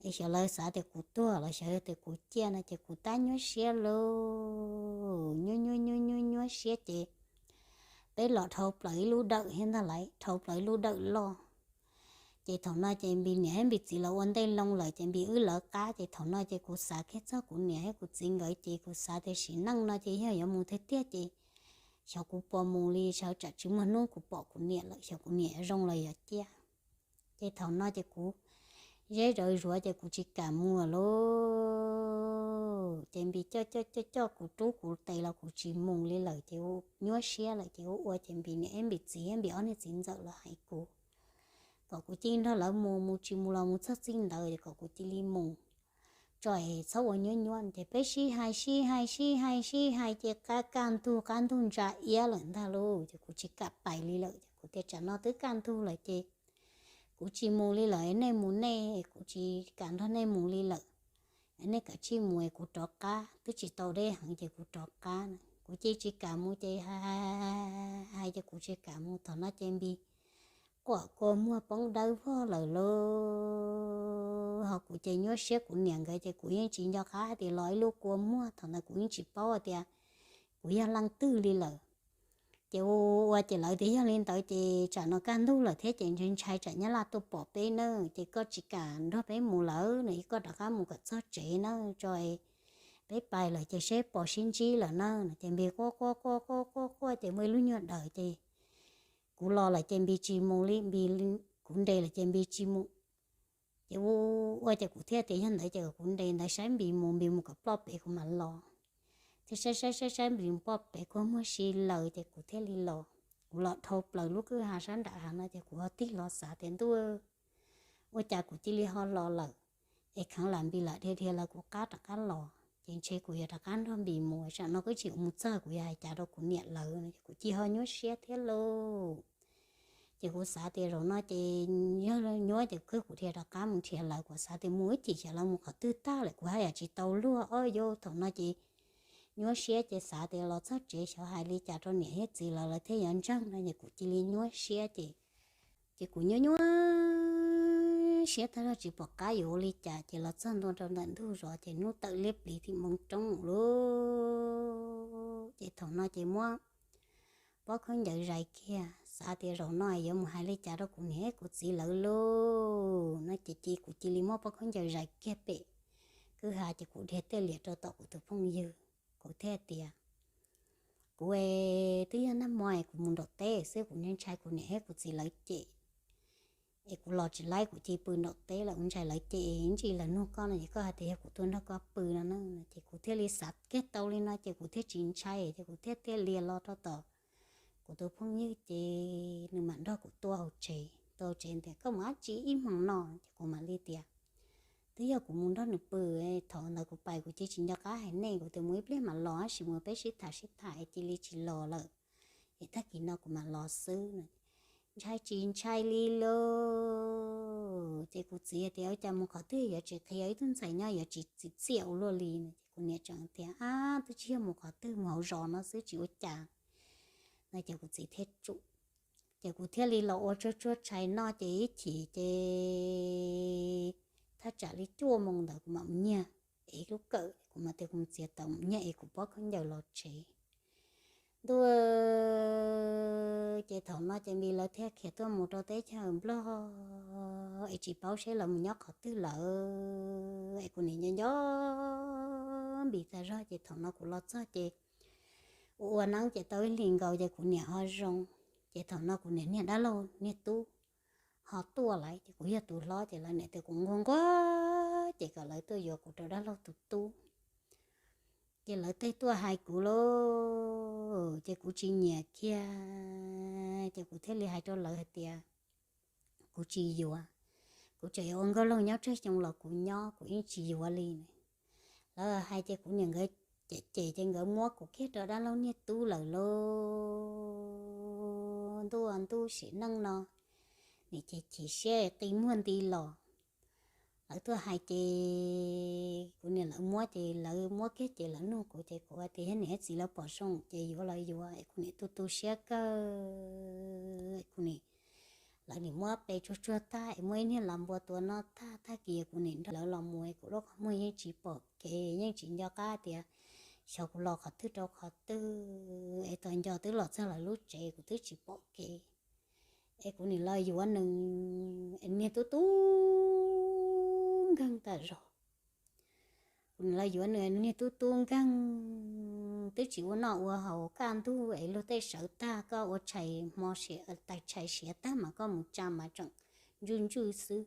es xyov lawv xav tias kuv tuag los xyov tias kuv ciaj no ces kuv tab nyuaj siab lauj, nyuaj nyuaj nyuaj nyuaj nyuaj siab ces peb los dhau plaws ib lub dawm thiab ntag lauj, dhau plaws ib lub dawm loj. Ces thaum no ces Npis niam thiab Npis txiv lawv ua ntej loo lawm ces Npis wb lawv qab, ces thaum no ces kuv xav kiag txog kuv niam thiab kuv txiv nkawd ces kuv xav tias sim neej no ces yog yuav mus tiag tiag ces xyov kuv puas mus li, sawv tsam tsis muaj hnub kuv pom kuv niam lawm, xyov kuv niam zoo los yuav ciaj. Ces thaum no ces kuv zeb zawv zuav ces kuv tsis kam mus lauj, ces Npis coj coj coj coj kuv rub kuv tes los kuv tsis mus li lawm ces nyuaj siab lawm ces ua ua ces Npis niam thiab Npis txiv thiab Npis ob niag txiv ntxawm los hais kuv kom kuv cia li nrog lawv mus, mus tsis mus los mus txog txij ntawd es kom kuv cia li mus tso es txhob ua nyuaj nyuaj. Ces peb sib hais sib hais sib hais sib hais ces qab kaj ntug, qab ntug ntsa iab lawm ntag lauj, ces kuv tsis kam pais li lawm ces kuv tias tsam no twb kaj ntug lawm ces kuv tsis mus li lawm, nej mus nej, kuv tsis kam nrog nej mus li lawm, nej kav tsij mus es kuv rov qab, twb tsis tau deb heev ces kuv rov qab na. Kuv cia li tsis kam mus ces hais hais ces kuv tsis kam mus, thaum no ces Npis quaj kua muag poob dawb vog lawm lauj. Ho kuv ces nyuaj siab kuv niam nkawd ces kuv yeej tsis nco qab hais tias los ib lub kua muag, thaum ntawd kuv yeej tsis paub hais tias kuv yog leej twg li lawm. Ces ua ua ces lawv tias yog li ntawd ces tsam no kaj ntug lawm thiab ces ntshai ntshai tsam Nyab Laj tuaj pom peb na, ces koj tsis kam nrog peb mus lawm no, koj rov qab mus kom txog tsev na tso, peb pais lawm ces seb pom sib ntsib lawm na no. Ces Npis quaj quaj quaj quaj quaj quaj ces muaj ib lub nyuag dawm ces kuv los lawm ces Npis tsis mus li, Npis, kuv nres lawm ces Npis tsis mus. Ces ua ua ces kuv thiaj tias yog ntawd ces kuv nres ntawd saib Npis mus, Npis mus kom ploj pem kuv mam los. Thiaj saib saib saib saib Npis mus ploj pem kua muag si lawm ces kuv thiaj li los. Kuv los dhau plaws lub kwj ha sab nram hav no ces kuv ho tig los xav tias ntuj, ua cas kuv cia li ho los lawm, es kheev lam Npis lam dhia dhia lawv kuv qab rov qab los ces ntshe kuv yuav rov qab nrog Npis mus, tsam no kuv tsis mus txog kuv yuav hais cas rau kuv niam lawv no ces kuv cia ho nyuaj siab thiab lauj. Ces kuv xav tias zaum no ces yog nyuaj ces kawg kuv dhia rov qab mus nrhiav lawv, kuv xav tias mus ib chim xyov lawv mus qhov twg tag lawm kuv haj yam tsis tau luag ob yau. Thaum no ces nyuaj siab ces xav tias los txog tsev xyov hais li cas rau niam thiab txiv lawv, lawv thiaj yuav ntseeg no ces kuv cia li nyuaj siab ces, ces kuv nyuaj nyuaj siab tag zog tsis pom qab yuav ua li cas ces los txog ntua rau ntawm ntug zos ces hnub tawm liab pliv tim moo roob lauj. Ces thaum no ces muab pob khaub ncaws zais kiag, xav tias zaum no yuav mus hais li cas rau kuv niam kuv txiv lawv lauj no ces cia kuv cia li muab pob khaub ncaws zais kiag pem kwj ha ces kuv dhia tiaj lias rau tom kuv tus phooj ywg. Kuv thiaj tias, kuv es twb yog nag hmo es kuv mus nram teb xwb, kuv ntshai kuv niam thiab kuv txiv lawv cem es kuv los tsis laib, kuv cia li pw nram teb lawm, kuv ntshai lawv cem, ntshai lawv nug koj no ces koj hais tias yog kuv tuaj nrog koj pw no na. Ces kuv thiaj li xav kiag tau li no ces kuv thiaj tsis ntshai ces kuv thiaj tiaj lias los rau tom kuv tus phooj ywg ces nws mam nrog kuv tuaj hauv tsev. Tuaj hauv tsev tias koj mus dab tsi ib hmos no ces kuv mam li tias twb yog kuv mus nrog nws pw, thaum ntawd kuv pais kuv cia tsis nco qab hais nej, kuv tias mus ib pliag mam los, tab sis mus peb sib tham sib tham es cia li tsis los lawm es tag kis no kuv mam los xwb no. Ntshai tsis ntshai li lauj. Ces kuv txiv tias ua cas mus qhov twg yuav tsis qhia ib tug ntxhais nyob yuav tsis txim txiaj ua luaj li no ces kuv niam tseem tias ab twb tsis yog mus qhov twg, mus hauv zos no xwb tsis ua cas no ces kuv txiv thiaj tsum. Ces kuv thiaj li los ua tsuag tsuag tshais noj ces ib chim ces thaj tsam li cuaj moos ntawd kuv mam mus nyiag es lub kawm, kuv mam tias kuv mus txiav taws mus nyiag es kuv pob khaub ncaws los tsev. Ntuj, ces thaum no ces Npis lawv thiaj khiav tuaj mus rau teb chaws Nplog es tsis paub seb lawv mus nyob qhov twg lawm es kuv niam nco nco Npis tas zog ces thaum no kuv los txog ces ua ua neeb ces tau ib hlis nkaus ces kuv niam ho zoo. Ces thaum no kuv niam niag dab laug niag tub ho tuaj lawm ces kuv yog tus hlob ces lawv niam tias kuv nquag nquag ces kom lawv tuaj yuav kuv rau dab laug tus tub. Ces lawv tej tuaj hais kuv lauj, ces kuv tsis nyiam kiag, ces kuv thiaj li hais rau lawv hais tias kuv tsis yuav, kuv tseem yuav ua nkauj laug nyob tsawg xyoo los kuv nyob, kuv yeej tsis yuav li. Lawv hais ces kuv niam nkawd cem cem ces nkawd muab kuv kiag rau dab laug niag tub lawm lauj. Ntuj, ntuj sim neej no nim chim chim siab qi muag nti los. Lawv tuaj hais ces kuv niam lawv muab ces lawv muab kiag ces lawv nug kuv ces kuv hais tias yog niam txiv lawv pom zoo ces yuav los yuav es kuv niam tu tu siab kawg es kuv niam lawv nim muab pe tsuag tsuag tag es muab ib niag lav npua tua noj tag, tag kis kuv niam nrog lawv los mus es kuv lub qhov muag yeej tsis pom kev, yeej tsis nco qab tias xyov kuv los qhov twg rau qhov twg es tos nco twb los txog lawv lub tsev kuv twb tsis pom kev. Es kuv niam los yuav nws es niag tub tub nkeeg tas zog. Kuv niam los yuav nws niag tub tub nkeeg, twb tsis ua noj ua haus, kaj ntug es luag tej sawv tag koj ua tshais hmo siav, tais tshais siav tag mas koj mus tsa mas tseem ntswj ntswj xwb.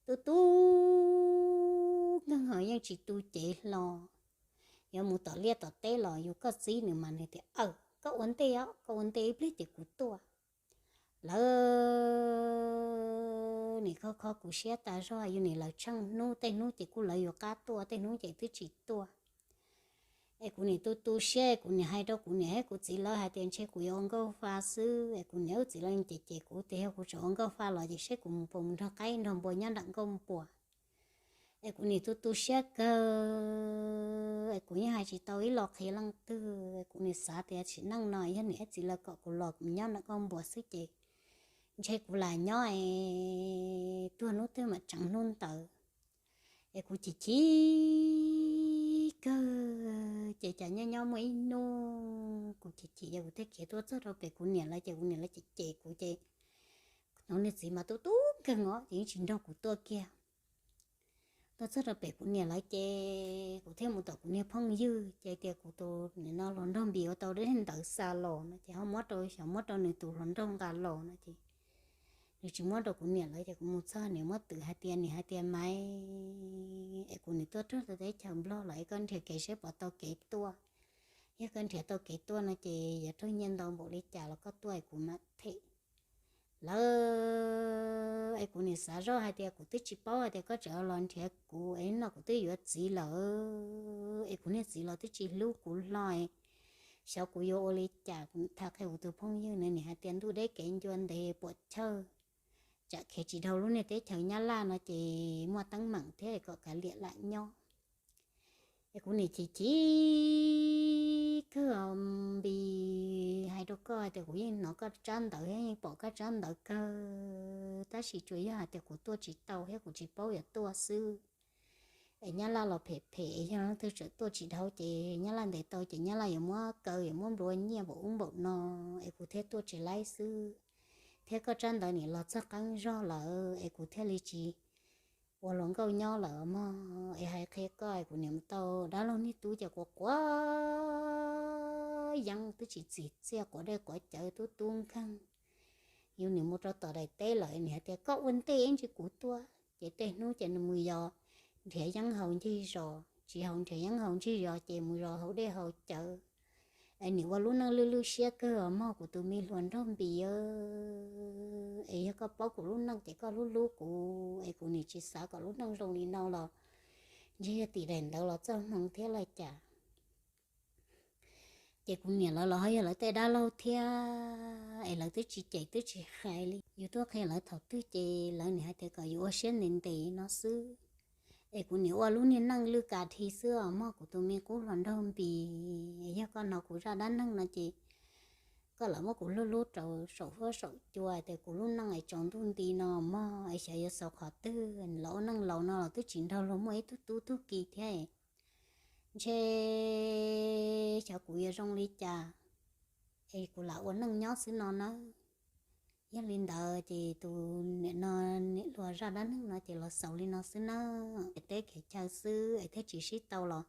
Tub tub nkeeg ho yeej tsis tu cev hlo. Yuav mus tom liaj tom teb los yus koj txib nws mas nws tias aw koj ua ntej os, koj ua ntej ib pliag ces kuv tuaj. Lawv nim kho kho kuv siab tas zog, yus nim lawv tsheej hnub, tej hnub ces kuj lawv yus qab tuaj, tej hnub ces twb tsis tuaj. Es kuv nim tu tu siab, kuv nim hais rau kuv niam thiab kuv txiv lawv hais tias ntshe kuv yuav ua nkauj fa xwb, es kuv niam thiab txiv lawv cem cem kuv tias yog kuv tseem ua nkauj fa los ces seb kuv mus puas mus nrog qaib nrog npua nyob nram nkauj npua. Es kuv nim tu tu siab kawg, es kuv yeej hais tsis tau ib lo qhia leej twg, es kuv nim xav tias sim neej no yog niam thiab txiv lawv kom kuv los kuv nyob nram nkauj npua xwb ces ntshe kuv lam nyob es tuag hnub twg mam tseev hnub ntawd. Es kuv chim chim kawg, ces cas nyob nyob muaj ib hnub kuv chim chim ces kuv thiaj khiav tuaj txog rau pem kuv niam lawv ces kuv niam lawv cem cem kuv ces hnub niag txiv mas tub tub nkeeg os ces yeej tsis nrog kuv tuaj kiag. Tuaj txog rau pem kuv niam lawv ces kuv thiaj mus tom kuv niag phooj ywg ces tias kuv tus niam no hluas nraug Npis ua tau dab ntawd xa los no ces ho muab rau, xyov muab rau nws tus hluas nraug nqa los no ces nws tsis muab rau kuv niam lawv ces kuv mus txog niam muab twm hais tias, niam hais tias Maiv, es kuv nim tuaj rau teb chaws Nplog los es koj nrhiav kev seb puas tau kev tuaj. Yog koj nrhiav tau kev tuaj no ces yuav raug nyiaj ntau npaum li cas los koj tuaj es kuv mam them. Lawv es kuv nim xav zoj hais tias kuv twb tsis paub hais tias koj tseem los nrhiav kuv es no kuv twb yuav txiv lawm es kuv niag txiv los twb tsis hlub kuv hlo es xyov kuv yuav ua li cas. Kuv tham qhia kuv tus phooj ywg na, nim hais tias ntuj deb kev ncua ntev puas chawj, tsam khiav tsis dhau lub niag teb chaws Nyab Laj no ces muaj teeb meem thiab kom kav liam lam nyob. Es kuv nim chim chim kawg Npis, hais rau koj hais tias kuv yeej hnov koj tsab ntawv thiab yeej pom koj tsab ntawv kawg, tab sis tsuas yog hais tias kuv tuaj tsis tau thiab kuv tsis paub yuav tuaj xwb. Es nyab laj los phem phem, es yog leej twg tseem tuaj tsis dhau ces nyab laj ntes tau ces nyab laj yuav muab kaw, yuav muab nplua nyiaj npaum ub npaum no, es kuv thiaj tuaj tsis laib xwb. Thiab koj tsab ntawv nim los txog qeeb zog lawm es kuv thiaj li tsis ua hluas nkauj nyob lawm mog. Es hais qhia koj, es kuv nim mus tau dab laug niag tub ces quav quav yeeb twb tsis txim txiaj, quav dej quav cawv tub tub nkeeg. Yus nim mus rau tom daim teb lawm, nws hais tias koj ua ntej ib ntsis kuv tuaj. Ces tej hnub ces nws mus yos nrhiav yeeb haus ncig zos, tsis haus nrhiav yeeb haus ncig zos ces mus zov haus dej haus cawv. Es nim ua lub neej lwj lwj siab kawg os mog kuv tus me hluas nraug Npis. Es yog koj paub kuv lub neej ces koj hlub hlub kuv, es kuv nim tsis xav kom lub neej zoo li no los ntshe yog tim daim ntawv los txoj hmoo thiab laj cas. Ces kuv niam lawv los ho yog lawv tej dab laug thiab, es lawv twb tsis cem twb tsis hais li. Yus tuaj qhia lawv thaum twg ces lawv nim hais tias kom yus ua siab ntev ntev no xwb. Es kuv nim ua lub niag neej lwj kas dhi xwb os mog kuv tus me qub hluas nraug Npis. Yog koj hnov kuv zaj dab neeg no ces koj lam muab kuv hlub hlub rau saum huab saum cua tias kuv lub neej es tsaus ntuj nti no mog, es xyov yuav xaus qhov twg. Los ua neej laus no los twb tsis nrog luag muaj ib tug tub tug ki thiab, ntshe xyov kuv yuav zoo li cas, es kuv lam ua neej nyob xwb no nawb. Yog li ntawd ces tus niam no, niam hluas zaj dab neeg no ces los xaus li no xwb nawb. Kev teb kev chaw xwb es thiaj tsis sib tau los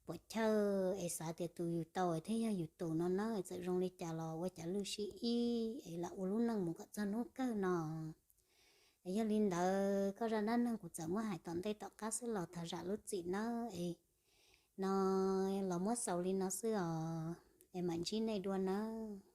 puam chawj, es xav tias tus yus tau es thiaj yog yus tus no nawb. Txawm zoo li cas los ua cas lwj sib ib es lam ua lub neej mus kom txog hnub kawg no. Es yog li ntawd koj zaj dab neeg kuv txawm muab hais tom ntej tom qab xwb los thov zam lub txim nawb. Es no los muab xaus li no xwb os, es mam ntsib nej dua nawb.